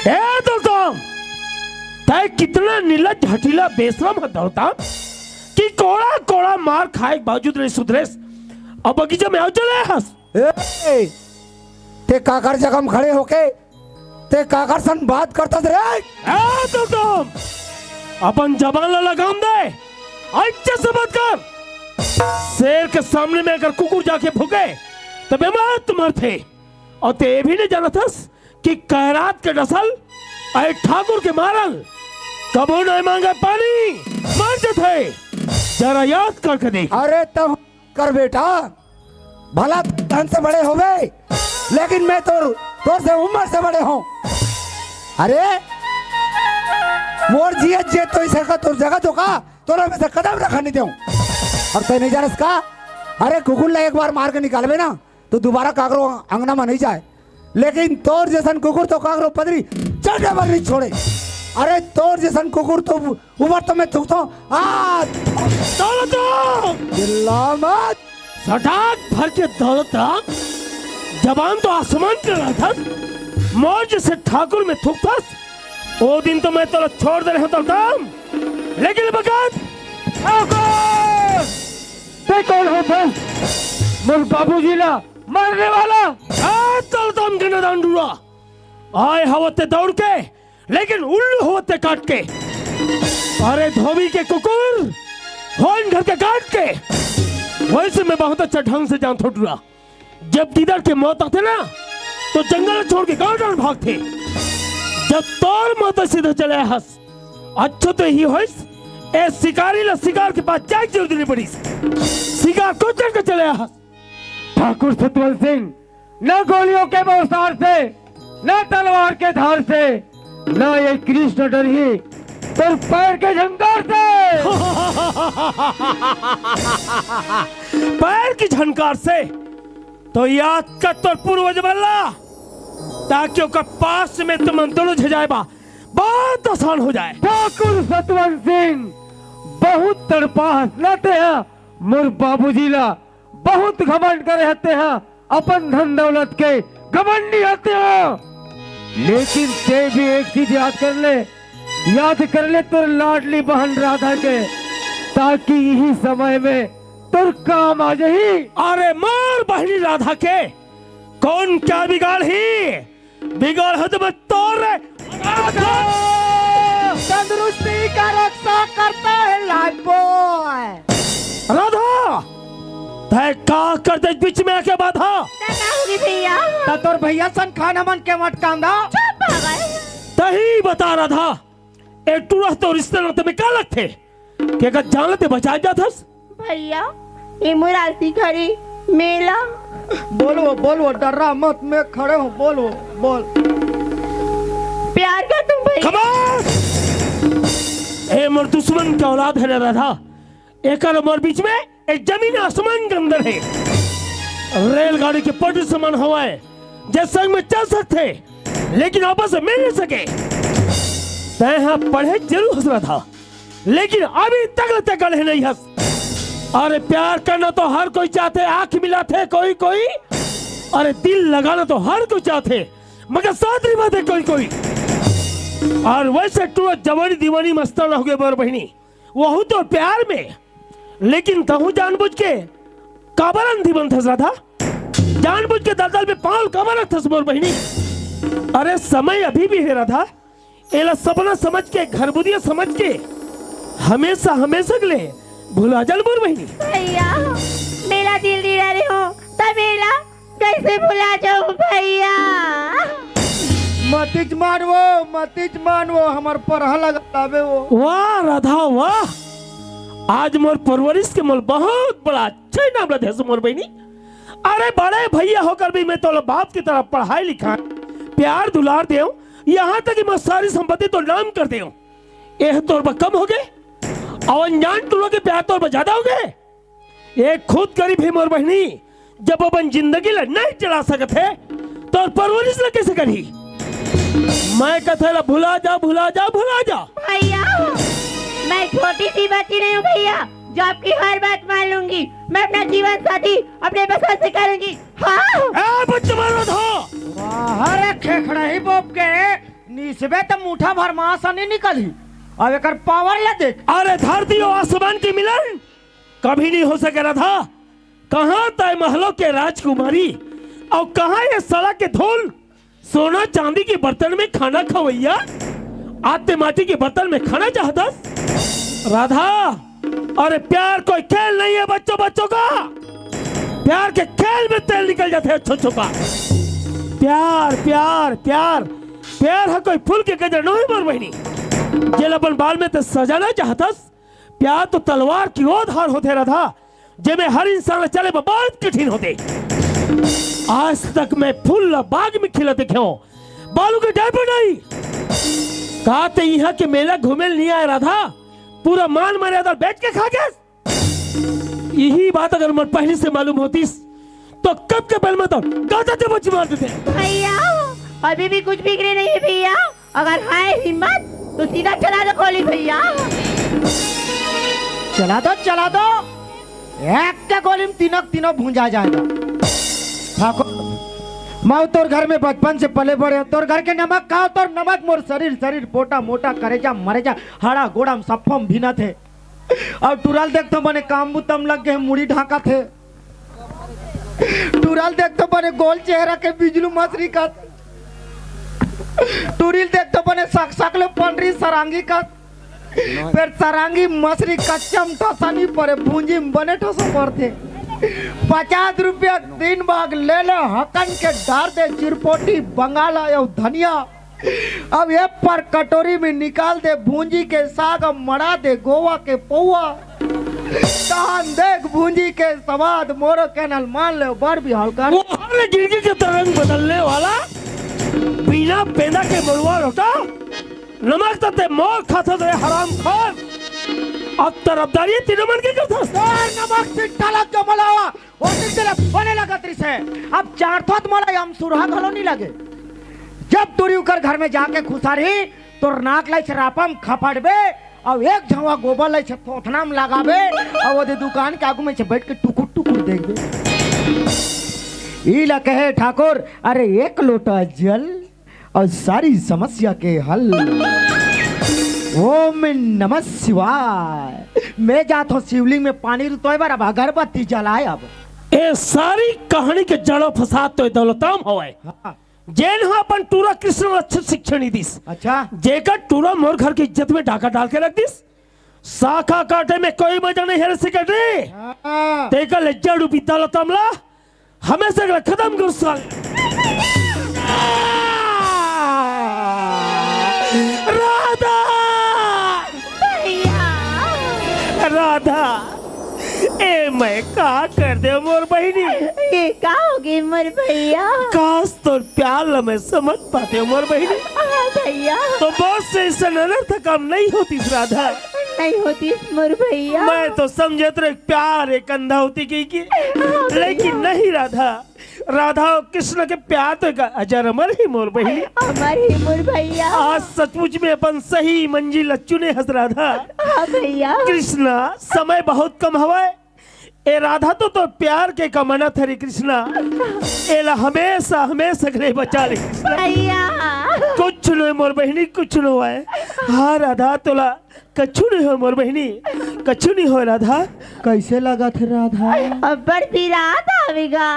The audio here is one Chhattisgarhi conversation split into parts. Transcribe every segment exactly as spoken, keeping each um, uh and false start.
ए दौलताम, तै कितना निर्लज, हठीला, बेशरम है दौलताम, कि कोड़ा कोड़ा मार खाए के बावजूद नहीं सुधरेस। अब बगीचा में आव चले हस। ए, ते काकर जगह में खड़े होके ते काकर सन बात करत हस रे? ए दौलताम, अपन जबान ला लगाम दे, अच्छे से बात कर। शेर के सामने में अगर कुकुर जाके भूके, तबे मत मरथे। अउ ते ये भी नहीं जानत हस कि कैरात के नसल अउ ठाकुर के मारल कभू नहीं मांगे पानी, मर जथे। जरा याद करके देख। अरे तब कर बेटा, भला धन से बड़े होवे, लेकिन मैं तोर, तोर से उम्र से बड़े हूँ। अरे मोर जियत जे तो इसे का तोर जगह तो का, तोर में से कदम रखा नहीं देऊँ। और तै नहीं जानस का? अरे कुकुर ला एक बार मार के निकालबे ना, तो दोबारा काकरो अंगना में नहीं जाए। लेकिन तोर जैसन कुकुर तो काकरो पदरी चढ़े बर नहीं छोड़े। अरे तोर जैसन कुकुर तो ऊपर तो मैं थूकता हूँ। आ, चलो तो! चिल्ला मत। सटाक भर के दौलत राम, जबान तो आसमान के रहथस, मोर जैसे ठाकुर में थूकथस, ओ दिन तो मैं तोला छोड़ दे रहे हूँ दौलत राम, लेकिन बगत ठाकुर! ते कौन हो बे? मोर बाबूजी ला मारने वाला? आ, चल दम के नदान डूरा। आए हवते दौड़ के, लेकिन उल्लू हवते काट के। अरे धोबी के कुकुर, होन घर के काट के। वैसे मैं बहुत अच्छा ढंग से जानथों डूरा। जब गिदड़ के मौत आथे ना, तो जंगल छोड़ के गांव डांड भागथे। जब तोर मौत सीधा चले हस, अच्छा तो यही होइस, ए शिकारी ला शिकार के पास जाए के जरूरत नहीं पड़ीस। शिकार को चल के चले हस। ठाकुर सतवंत सिंह, न गोलियों के बौछार से, न तलवार के धार से, न ये कृष्ण डरही तोर पैर के झंकार से। पैर की झंकार से तो याद कर तोर पूर्वज मन ला, ताकि ओकर पास में तुमन दोनों झे जाए बा बहुत आसान हो जाए। ठाकुर सतवंत सिंह, बहुत तड़पा हस ना तेहा मोर बाबूजी ला, बहुत घमंड करे हस तेहा, अपन धन दौलत के घमंडी हस तेहा। लेकिन ते भी एक चीज याद कर ले, याद कर ले तोर लाडली बहन राधा के, ताकि यही समय में तोर काम आ जाही। अरे मोर बहनी राधा के कौन क्या बिगाड़ ही? बिगाड़ हो तो मैं तोर रे। राधा! तंदुरुस्ती का रक्षा करता है लाइफ बॉय। राधा, तै का कर दे बीच में आके बाधा? मैं कहूँगी भैया। ता तोर भैया सन खाना मन के मटकांदा। चुप पागल। तही बता राधा, ए टूरा तो रिश्ते नाते में का लगथे? के का जान लेते बचा जात हस? भैया, ए मोर आरती घरी मेला। बोलो, बोलो, डर्रा मत, मैं खड़े हूँ, बोलो, बोल। प्यार का तुम भैया। खमोश! ए मोर दुश्मन के औलाद है रे राधा। एकर मोर बीच में एक जमीन आसमान के अंदर है। रेलगाड़ी के पटरी समान हवय, जे संग में चल सकथे, लेकिन आपस में मिल नहीं सके। तैं हा पढ़े जरूर हस राधा, लेकिन अभी तक ले तैं गढ़े नहीं हस। अरे प्यार करना तो हर कोई चाहथे, आंख मिलाथे कोई कोई, अरे दिल लगाना तो हर कोई चाहथे, मगर साथ निभाथे कोई कोई। और वैसे टूरा जवानी दीवानी मस्ताना हो गए मोर बहिनी, वहू तो प्यार में। लेकिन तहूँ जानबूझ के काबर अंधी बनथस राधा? जानबूझ के दलदल में पाँव काबर रखथस मोर बहिनी? अरे समय अभी भी है राधा, एला सपना समझ के, घरबुदिया समझ के हमेशा हमेशा के लिए भुला जा न मोर बहिनी। भैया, मेला दिल दिला रहे हो, तब मेला कैसे भुला जाऊं भैया? मतिच मान वो, मतिच मान वो, हमर परहा लगा लावे वो। वाह राधा वाह, आज मोर परवरिश के मोल बहुत बड़ा अच्छा इनाम ला देस मोर बहिनी। अरे बड़े भैया होकर भी मैं तोला बाप की तरह पढ़ाई लिखाई, प्यार दुलार देव, यहाँ तक कि मैं सारी संपत्ति तो नाम कर देव। एह तोर बर कम हो गए, अउ अनजान टूरा के प्यार तोर बर ज्यादा हो गए। एक खुद गरीब हे मोर बहिनी, जब अपन जिंदगी ला नहीं चला सकत हे, तो परवरिश ला कैसे करही? मैं कथे ला भुला जा, भुला जा, भुला जा। भैया, मैं छोटी सी बच्ची नहीं हूँ भैया, जो आपकी हर बात मान लूंगी। मैं अपना जीवन साथी अपने पसंद से करूंगी। हाँ। ए, बच्चे मारो था। अरे खेखड़ा ही बोप के नीसबे त मुठा भर मांस नहीं निकलही। अब एकर पावर ला देख। अरे धरती और आसमान के मिलन कभी नहीं हो सके राधा। कहाँ तय महलों के राजकुमारी और कहाँ ये सड़ा के धूल? सोना चांदी के बर्तन में खाना खवैया, आते माटी के बर्तन में खाना चाहतस राधा। अरे प्यार कोई खेल नहीं है बच्चों, बच्चों का। प्यार के खेल में तेल निकल जाते हैं अच्छो अच्छो का। प्यार प्यार प्यार प्यार है कोई फूल के गजर नहीं मोर बहिनी। जेल अपन बाल में ते सजाना चाहतस। प्यार तो तलवार की ओ धार होथे राधा, जेमे हर इंसान ला चले बर बहुत कठिन होथे। आज तक मैं फूल ला बाग में खिला देखे हो, बालू के डाल पर नहीं। का ते इहाँ के मेला घूमे ल नहीं आए राधा, पूरा मान मर्यादा बेच के खा गए। यही बात अगर मन पहले से मालूम होतीस तो कब के बेल में तो गादा दे बची मार देते। भैया, अभी भी कुछ बिगड़े नहीं है भैया। अगर है हिम्मत तो सीधा चला दो गोली भैया। चला दो, चला दो, एक के गोली में तीनों तीनों भूंजा जाएगा। ठाकुर, मैं तोर घर में बचपन से पले बड़े, तोर घर के नमक खाओ, तोर नमक मोर शरीर, शरीर पोटा मोटा, करेजा मरेजा, हाड़ा गोड़ा में सफम भिनत हे। अउ टुरा ल देख तो बने काम बुता म लग गे हे, मुड़ी ढांकत हे। टुरा ल देख तो बने गोल चेहरा के बिजलू मछरी कस। टुरी ल देख तो बने सक सक ले पंडरी सरांगी कस। फेर सरांगी मछरी कच्चा म ठोसा नी परे, भूंजी म बने ठोसा परथे। पचास रुपया तीन भाग ले ले, हकन के डार दे चिरपोटी, बंगाला अउ धनिया। अब ए पर कटोरी में निकाल दे भूंजी के साग, अब मड़ा दे गोवा के पौवा। तहन देख भूंजी के स्वाद, मोरो कहना ल मान ले बर बिहाव कर। वो हर जिंदगी के तरंग बदलने वाला, बिना पेंदा के मड़ुआ रोटा, नमक त ते मोर खाथस रे हराम खोर। अब तरफदारी तीनों मन के करथस। तोर नमक सिट्टा लग के मलावा। ओ दिन तेला बने लगत रिस हे। अब चार थोत मोला यम सुरहा घलो नी लगे। जब टुरी उकर घर में जाके खुसारही, तोर नाक ला इसे रापा म खपड़बे, अउ एक झवा गोबर ला इसे थोथना म लगाबे, अउ ओदे दुकान के आगू में इसे बैठ के टुकुर टुकुर देखबे। ई ला कहे ठाकुर, अरे एक लोटा जल और सारी समस्या के हल। ओम नमः शिवाय। मैं जात हूँ शिवलिंग में पानी रुतोय बर, अब अगरबत्ती जलाए अब। ए सारी कहानी के जड़ो फसाद तो ए दौलताम हवय। हाँ। जेन ह अपन टूरा कृष्ण ल अच्छा शिक्षा नहीं दिस। अच्छा। जेकर टूरा मोर घर के इज्जत में डाका डाल के रख दिस। शाखा काटे में कोई मजा नहीं है रे सेक्रेटरी। हाँ। तेकर ले जड़ रूपी दौलताम ला हमेशा के लिए खत्म कर साले। राधा! भैया! राधा! ए मैं का कर दे मोर बहिनी? ये का हो गई मोर भैया? काश तोर प्यार ला मैं समझ पाते मोर बहिनी। हाँ भैया। तो बहुत से ऐसा अनर्थ काम नहीं होती राधा। नहीं होती मोर भैया। मैं तो समझत रहे प्यार एक अंधा होती की, की। हाँ भैया। लेकिन नहीं राधा, राधा और कृष्ण के प्यार तो एक अजर अमर ही मोर बहिनी। अमर ही मोर भैया। आज सचमुच में अपन सही मंजिल चुने हस राधा। हाँ भैया। कृष्णा, समय बहुत कम हवय। ए राधा तो तोर प्यार के कमाना थरी कृष्णा। एला हमेशा, हमेशा के लिए बचा ले कृष्णा। भैया। कुछ नो मोर बहिनी, कुछ नो है। हाँ राधा, तोला कछु नहीं हो मोर बहिनी, कछु नहीं हो राधा। कैसे लगत हे राधा? अब्बड़ पिरात आवेगा।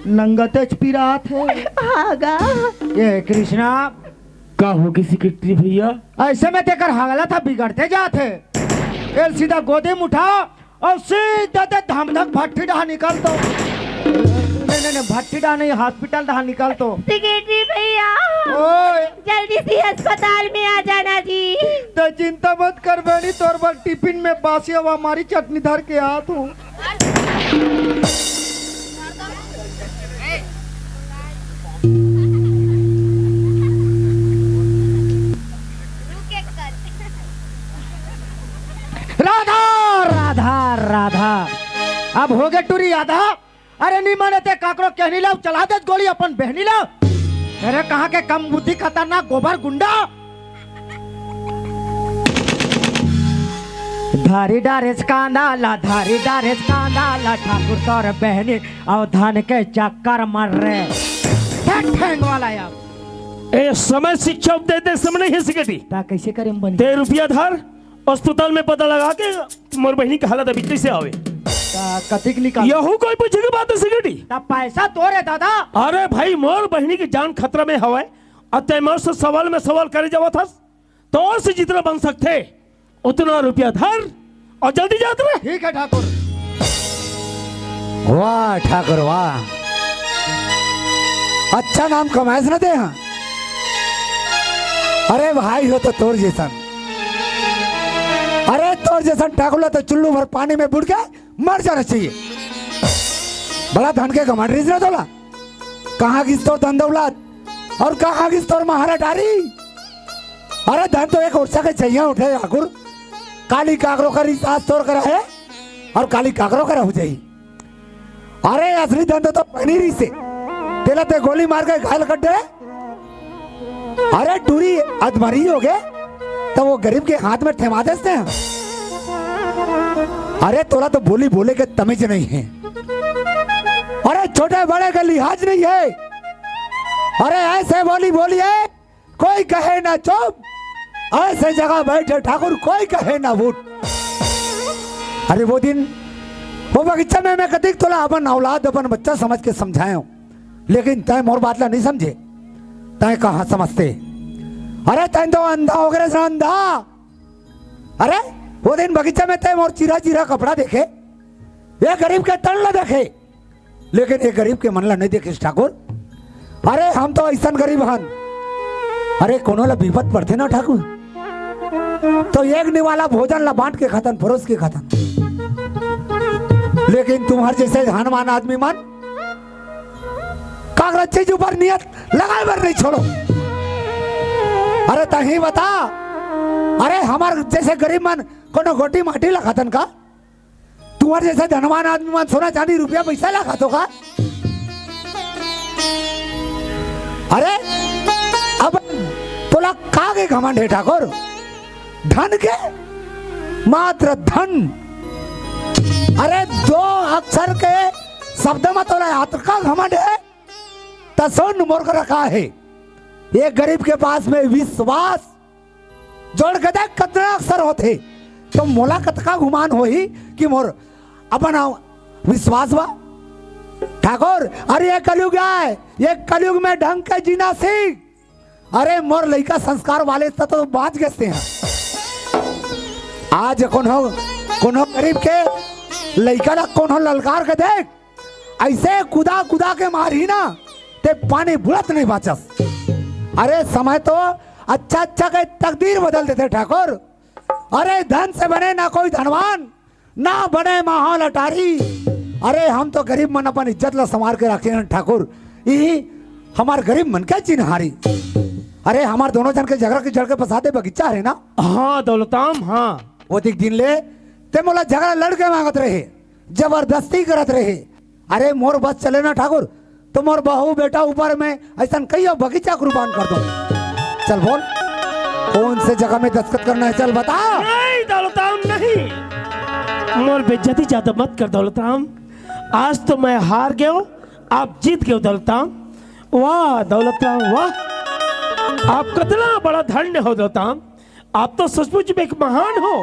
नंगतेच पिरात हे। हागा। ए कृष्णा। का होगे सेक्रेटरी भैया? ऐसे में तेकर हालत ह बिगड़ते जात हे। एल सीधा गोदी में उठा और सीधा ते धमधक भट्टी डहा निकल तो। नहीं, नहीं, नहीं, भट्टी डहा नहीं, हॉस्पिटल डहा निकल तो। सेक्रेटरी भैया। ओए। जल्दी से अस्पताल में आ जाना जी। ते चिंता मत कर बहनी, तोर बर टिफिन में बासी अउ अमारी चटनी धर के आत हूँ। राधा, राधा, राधा। अब होगे टूरी आधा। अरे नी माने ते काकरो कहनी ला, चला दे गोली अपन बहनी ला। अरे कहाँ के कम बुद्धि खतरनाक गोबर गुंडा। धारी डारेस कांदा ला, धारी डारेस कांदा ला, ठाकुर तोर बहनी अउ धन के चक्कर मर रे। ठेंगवा लाया। ए समय शिक्षा उपदेश दे समय नहीं है सिकटी। ता कैसे करे बनी? ते रुपया धर, अस्पताल में पता लगा के मोर बहिनी के हालत अभी कैसे आवे। ता कतिक निकाल? यहू कोई पूछे के बात है सिकटी। ता पैसा तोरे दादा। अरे भाई, मोर बहिनी की जान खतरा में हवय, अउ ते मोर से सवाल में सवाल करे जावत हस। तोर से जितना बन सकथे उतना रुपया धर अउ जल्दी जात रह। ठीक है ठाकुर। वाह ठाकुर वाह, अच्छा नाम कमाएस न ते हा। अरे भाई हो तो तोर जैसन, अरे तोर जैसन ठाकुर ला तो चुल्लू भर पानी में बुड़ के मर जाना चाहिए। बड़ा धन के घमंड रहिस ना तोला। कहाँ गिस तोर धन दौलत अउ कहाँ गिस तोर महल अटारी? अरे धन तो एक ओरसा के चहिया उठे ठाकुर। काली काकरो करा रहिस, आज तोर करा हे अउ काली काकरो करा हो जाही। अरे असली धन तो, तो पनीरी से तेला ते गोली मार के घायल कर दे। अरे टूरी अधमरी हो गे तो वो गरीब के हाथ में थमा देस ते। अरे तोला तो बोली बोले के तमीज नहीं है। अरे छोटे बड़े का लिहाज नहीं है। अरे ऐसे बोली बोली है, कोई कहे ना चुप, ऐसे जगह बैठे ठाकुर कोई कहे ना उठ। अरे वो दिन वो बगीचा में मैं कतिक तोला अपन औलाद अपन बच्चा समझ के समझाए हूँ, लेकिन तय मोर बात ला नहीं समझे। तय कहाँ समझते? अरे तय तो अंधा हो गए अंधा। अरे वो दिन बगीचा में तय मोर चीरा चीरा कपड़ा देखे, ये गरीब के तन ला देखे, लेकिन ये गरीब के मन ला नहीं देखे ठाकुर। अरे हम तो ऐसन गरीब हन, अरे कोनो ला विपत पड़थे ना ठाकुर, तो एक निवाला भोजन ला बांट के खाथन, परोस के खाथन। लेकिन तुम्हार जैसे धनवान आदमी मन काकरो चीज ऊपर नियत लगाए बर नहीं छोड़ो। अरे तही बता, अरे हमार जैसे गरीब मन कोनो गोटी माटी ला खाथन का? तुम्हार जैसे धनवान आदमी मन सोना चांदी रुपया पैसा ला खाथो का? अरे अब तोला का के घमंड है ठाकुर? धन के, मात्र धन। अरे दो अक्षर के शब्द में तोला अतका घमंड है, त सुन मोर करा का है। एक गरीब के पास में विश्वास जोड़ के देख कतना अक्षर होथे, तो मोला कतका गुमान होही कि मोर अपन विश्वास बा। ठाकुर, अरे ये कलयुग आय, ये कलयुग में ढंग के जीना सीख। अरे मोर लइका संस्कार वाले त तो बांच गे से हैं। आज कोनो कोनो गरीब के लइका ला कोनो ललकार के देख, ऐसे कुदा कुदा के मारही ना, ते पानी बुड़त नहीं बाचस। अरे समय तो अच्छा अच्छा के तकदीर बदल देथे ठाकुर। अरे धन से बने ना कोई धनवान, ना बने माहौल अटारी। अरे हम तो गरीब मन अपन इज्जत ला संवार के रखे हैं ठाकुर, यही हमार गरीब मन के चिन्हारी। अरे हमार दोनों जन के झगड़ा के जड़ के फंसाते बगीचा है ना। हाँ दौलताम, हाँ। वो दिख दिन ले ते मोला झगड़ा लड़ के मांगत रहे, जबरदस्ती करत रहे। अरे मोर बस चले ना ठाकुर, तो मोर बहू बेटा ऊपर में ऐसा कई बगीचा कुर्बान कर दो। चल बोल, कौन से जगह में दस्तखत करना है, चल बता। नहीं दौलताम नहीं, मोर बेइज्जती ज्यादा मत कर दौलताम। आज तो मैं हार गयो, आप जीत गयो दौलताम। वाह दौलताम वाह, आप कितना बड़ा धन्य हो दौलताम। आप तो सचमुच में एक महान हो,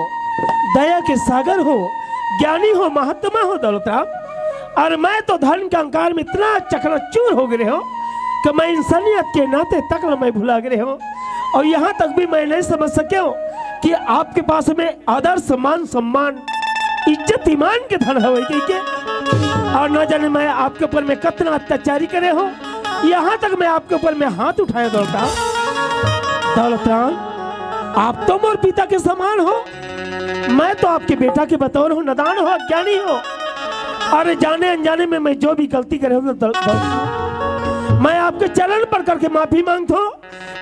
दया के सागर हो, ज्ञानी हो, महात्मा हो दौलतराम। और मैं तो धन के अहंकार में इतना चकनाचूर हो गए हो कि मैं इंसानियत के नाते तक ल मैं भुला गए हो। और यहाँ तक भी मैं नहीं समझ सके हो कि आपके पास में आदर, सम्मान, सम्मान, इज्जत, ईमान के धन हवे कहिके। और न जाने मैं आपके ऊपर में कितना अत्याचारी करे हो, यहाँ तक मैं आपके ऊपर में हाथ उठाया दौलतराम। दौलतराम, आप तो मोर पिता के समान हो, मैं तो आपके बेटा के बतौर हूँ, नादान हो, अज्ञानी हो। अरे जाने अनजाने में मैं जो भी गलती करे हूँ, दौल-, दौलतराम, मैं आपके चरण पर करके माफी मांगता हूँ।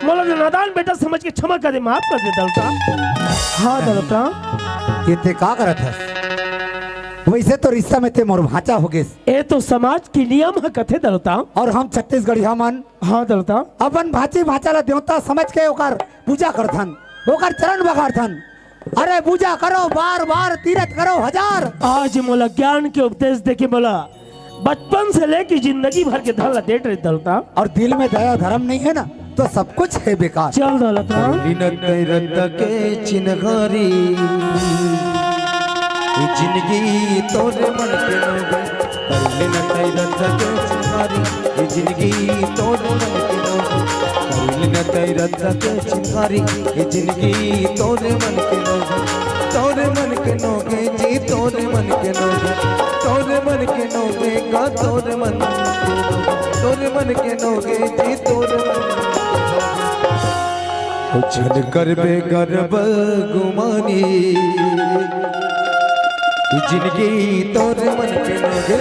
मोला नादान बेटा समझ के क्षमा कर दे, माफ कर दे दौलतराम। हाँ दौलतराम। ये ते का करत हस? वैसे तो रिश्ता में ते मोर भांचा हो गेस। ए तो समाज के नियम ह कथे दौलतराम। और हम छत्तीसगढ़िया मन हाँ दौलतराम। अपन भांची भांचा ला देवता समझ के ओकर पूजा करथन, ओकर चरण बघारथन। अरे पूजा करो बार बार, तीरथ करो हजार। आज मोला ज्ञान के उपदेश देके मोला बचपन से लेके जिंदगी भर के धन ला देत रहे दौलत राम। और दिल में दया धर्म नहीं है ना, तो सब कुछ है बेकार। चल दौलत राम। लीन तैरत के चिनगारी, ये जिंदगी तोरे मन के नोगे। लीन तैरत के चिनगारी, ये जिंदगी तोरे मन के नोगे। लीन तैरत के चिनगारी, ये जिंदगी तोरे मन के नोगे। तोरे मन के नोगे जी, तोरे मन के नोगे। तोरे मन के नोगे का, तोरे मन के नोगे। तोरे मन के नोगे जी, तोरे मन के नोगे। झन करबे गर्व गुमानी, ये जिंदगी तोरे मन के नोगे।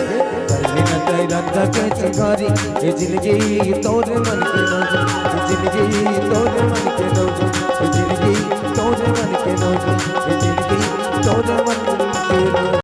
लीन तैरत के चिनगारी, ये जिंदगी तोरे मन के नोगे। ये जिंदगी तोरे मन के नोगे। ये जिंदगी तोरे मन के नोगे। ये जिंदगी तोरे मन